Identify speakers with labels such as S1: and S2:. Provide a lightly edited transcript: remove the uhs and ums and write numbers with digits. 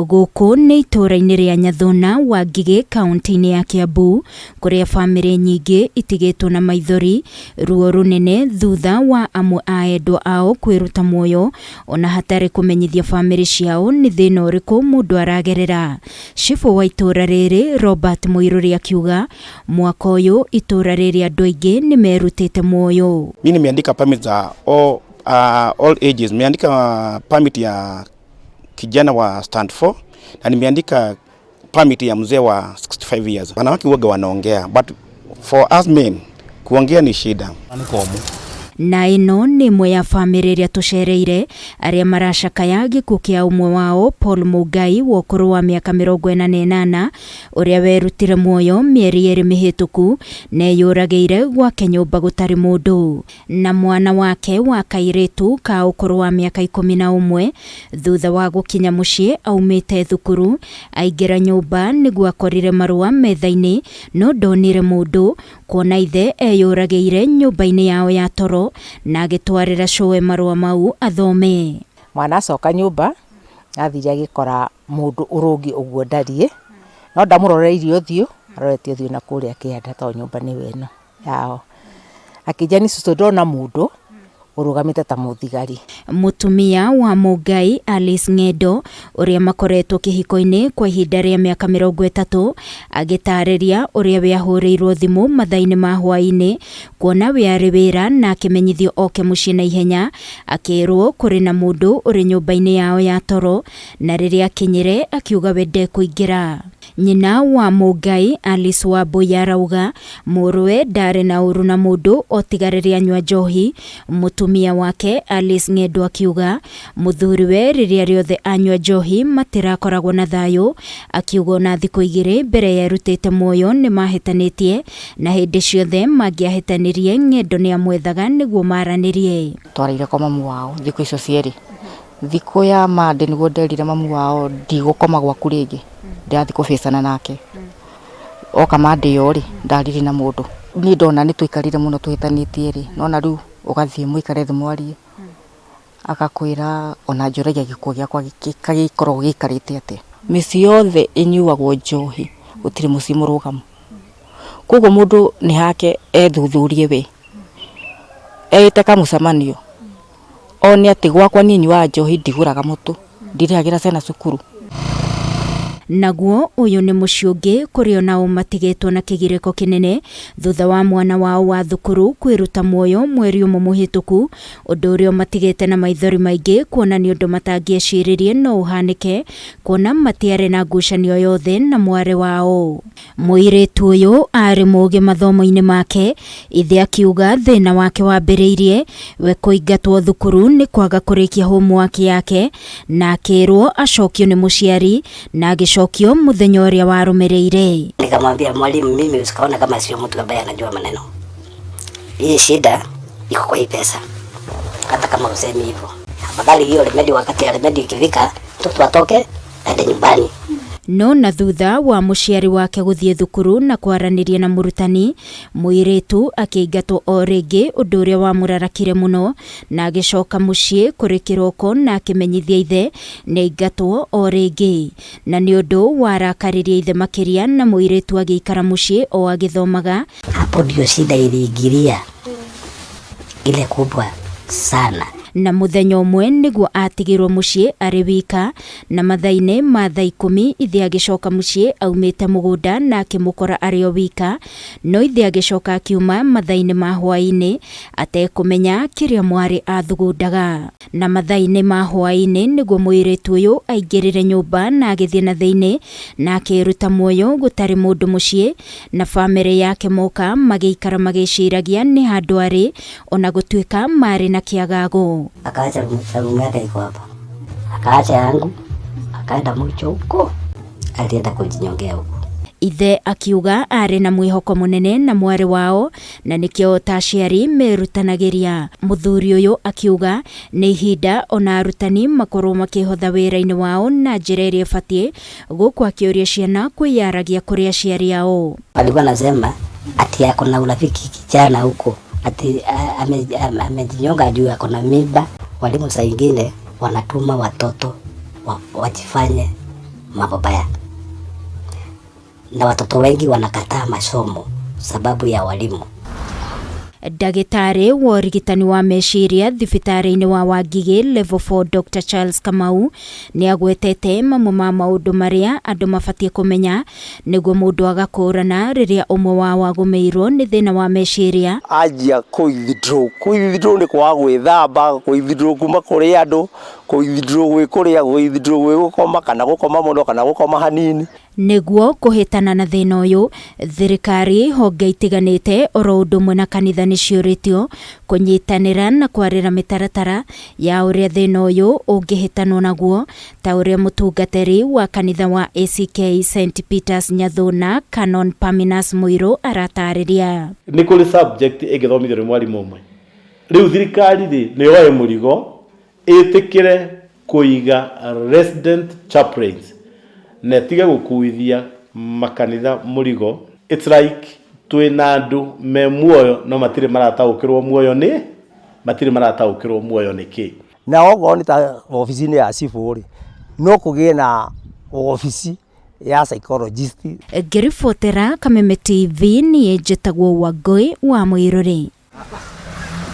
S1: Gũkũ nĩ itũũra-inĩ rĩa Nyathuna, Wangigĩ, kaunti-inĩ ya Kiambu, kũrĩa bamĩrĩ nyingĩ itigĩtwo na maithori, ruo rũnene thutha wa amwe a endwa ao kwĩruta muoyo ona hatarĩ kũmenyithia bamĩrĩ ciao nĩ thĩna ũrĩkũ mũndũ aragerera. Cibũ wa itũũra rĩrĩ Robert Mũirũrĩ akiuga mwaka ũyũ itũũra rĩrĩ andũ aingĩ nĩ merutĩte muoyo.
S2: Mi nimeandika permit za all ages. Nimeandika permit ya kijana wa stand 4 na nimeandika permit ya mzee wa 65 years. Wanawake huwaga wanaongea, but for us men kuongea ni shida.
S1: Na ĩno nĩ ĩmwe ya bamĩrĩ ĩrĩa tũcereire arĩa maracakaya gĩkuũ kĩa ũmwe wao Paul Mũngai wa ũkũrũ wa mĩaka 48 ũrĩa werutire muoyo mĩeri 2 mĩhĩtũku na eyũragĩire gwake nyũmba gũtarĩ mũndũ, na mwana wake wa kairĩtu ka ũkũrũ wa mĩaka 11 thutha wa gũkinya mũciĩ aumĩte thukuru aingĩra nyũmba nĩguo akorire marũa metha-inĩ no ndonire mũndũ kuona ithe eyũragĩire nyũmba-inĩ yao ya toro na agĩtwarĩra cũwe marũa mau athome.
S3: Mwana acoka nyũmba athire agĩkora mũndũ ũrũngi ũguo ndariĩ no ndamũroreirie ũthiũ, arorete ũthiũ na kũrĩa kĩanda tondũ nyũmba nĩwe ĩno yao. Akĩnjĩra nĩ cũcũ ndona mũndũ ũrũgamĩte ta mũthigari.
S1: Mũtumia wa Mũngai Alice Ng'endo ũrĩa makoretwo kĩhiko-inĩ kwa ihinda rĩa mĩaka 30 agĩtarĩria ũrĩa we ahũrĩirwo thimũ mathaa-inĩ ma hwaĩ-inĩ kuona we arĩ wĩra na akĩmenyithio oke mũciĩ na ihenya akĩrwo kũrĩ na mũndũ ũrĩ nyũmba-inĩ yao ya toro na rĩrĩa akinyire akiuga we ndekũingĩra. Nyina wa Mũngai Alice Wambui arauga mũrũwe ndarĩ na ũru na mũndũ o tiga rĩrĩa anyua njohi. Mũtumia wake Alice Ng'endo akiuga mũthuriwe rĩrĩa rĩothe anyua njohi matirakoragwo na thayũ, akiuga ona thikũ 2 mbere yerutĩte muoyo nĩ mahĩtanĩtie na hĩndĩ ciothe mangĩahĩtanirie Ng'endo nĩ amwethaga nĩguo maranĩrie.
S4: Twaraire kwa mamu wao thikũ icio cierĩ. Thikũ ya Monday nĩguo nderire mamu wao ndigũkoma gwaku rĩngĩ, ndĩrathiĩ kũbĩcana nake. Oka Monday ĩyo rĩ, ndarire na mũndũ. Niĩ ndona nĩ tũikarire mũno tũhĩtanĩtie rĩ, nona rĩu ũgathiĩ mũikare thĩ mwarie, agakwĩra ona njũragia gĩkuũ gĩakwa gĩkoragwo gĩikarĩte atĩa. Mĩciĩ yothe ĩnyuagwo njohi, gũtirĩ mũciĩ mũrũgamu. Koguo mũndũ nĩ hake ethuthurie we, eĩte kamũcemanio, one atĩ gwakwa niĩ nyuaga njohi ndigũraga mũtu, ndirĩhagĩra ciana cukuru.
S1: Naguo ũyũ nĩ mũciĩ ũngĩ kũrĩa onao matigĩtwo na kĩgirĩko kĩnene thutha wa mwana wao wa thukuru kwĩruta muoyo mweri ũmwe mũhĩtũku, ũndũ ũrĩa ũmatigĩte na maithori maingĩ kuona nĩ ũndũ matangĩeciririe no ũhanĩke kuona matiarĩ na ngucanio yothe na mwarĩ wao. Mũirĩtu ũyũ arĩ mũũgĩ mathomo-inĩ make, ithe akiuga thĩna wake wambĩrĩirie we kũingatwo thukuru nĩ kwaga kũrĩkia homework yake na akĩrwo acokio nĩ mũciari na agĩcokio mũthenya ũrĩa warũmĩrĩire.
S5: Nikamwambia mwalimu, mimi usikaona kama sio mtu ambaye anajua maneno. Hii shida iko kwa hii pesa. Hata kama usemi hivyo. Afadhali hiyo remedy, wakati ya remedy ikifika, mtoto atoke aende nyumbani.
S1: No na thutha wa mũciari wake gũthiĩ thukuru na kwaranĩria na mũrutani, mũirĩtu akĩingatwo o rĩngĩ, ũndũ ũrĩa wamũrarakire mũno, na agĩcoka mũciĩ kũrĩ kĩroko na akĩmenyithia ithe nĩ aingatwo o rĩngĩ. Na nĩ ũndũ warakaririe ithe makĩria na mũirĩtu agĩikara mũciĩ o agĩthomaga.
S5: Hapo ndio shida iliingilia ile kubwa sana.
S1: Na mũthenya ũmwe nĩguo atigirwo mũciĩ arĩ wika, na mathaa-inĩ ma thaa 10 ithe agĩcoka mũciĩ aumĩte mũgũnda na akĩmũkora arĩ o wika, no ithe agĩcoka akiuma mathaa-inĩ ma hwaĩ-inĩ atekũmenya kĩrĩa mwarĩ athugundaga. Na mathaa-inĩ ma hwaĩ-inĩ nĩguo mũirĩtu ũyũ aingĩrire nyũmba na agĩthiĩ na thĩinĩ na akĩruta muoyo gũtarĩ mũndũ mũciĩ, na bamĩrĩ yake moka magĩikara magĩciragia nĩ handũ arĩ ona gũtuĩka marĩ na kĩagago.
S5: Akaacha room yake iko hapa, akaacha yangu, akaenda mwicho huko, alienda kujinyongea huko.
S1: Ithe akiuga arĩ na mwĩhoko mũnene na mwarĩ wao na nĩkĩo ta aciari merutanagĩria. Mũthuri ũyũ akiuga nĩ ihinda ona arutani makorwo makĩhotha wĩra-inĩ wao na njĩra ĩrĩa ĩbatiĩ, gũkũ akĩũria ciana kwĩyaragia kũrĩ aciari ao.
S5: Alikuwa anasema ati ako na urafiki kijana huko, ati amejinyonga juu ako na mimba. Walimu saa ingine wanatuma watoto wajifanye Mambo baya, na watoto wengi wanakataa masomo sababu ya walimu.
S1: Ndagĩtarĩ wa ũrigitani wa meciria thibitarĩ-inĩ wa Wangigĩ Level 4 Dr Charles Kamau nĩ agwetete mamwe ma maũndũ marĩa andũ mabatiĩ kũmenya nĩguo mũndũ agakũrana rĩrĩa ũmwe wao agũmĩirwo nĩ thĩna wa meciria.
S6: Anjia kũ withdraw, kũ withdraw nĩ kwaga gwĩthamba, kũ withdraw kuma kũrĩ andũ, kũ withdraw gwĩ kũrĩa, kũ withdraw gwĩ gũkoma, kana gũkoma mũno kana gũkoma hanini.
S1: Nĩguo kũhĩtana na thĩna ũyũ, thirikari, honge itiganĩte oro ũndũ ũmwe na kanitha nĩciũrĩtio kũnyitanĩra na kwarĩra mĩtaratara ya ũrĩa thĩna ũyũ ũngĩhĩtanwo naguo, ta ũrĩa mũtungatĩri wa kanitha wa ACK St Peters Nyathuna Canon Parmenas Mũirũ aratarĩria.
S7: Nĩ kũrĩ subject ĩngĩthomithio nĩ mwarimũ ũmwe. Rĩu thirikari rĩ nĩ yoe mũrigo ĩtĩkĩre kũiga resident chaplains na ĩtige gũkuithia makanitha mũrigo. It's like twĩna andũ me muoyo no matirĩ marataũkĩrwo muoyo nĩ matirĩ marataũkĩrwo muoyo nĩ kĩ.
S6: Na okorwo nĩ ta obici-inĩ ya cibũ rĩ, no kũgĩe na obici ya psychologist.
S1: Ngĩribotera Kameme TV niĩ njĩtagwo Wangũi wa Mũirũrĩ.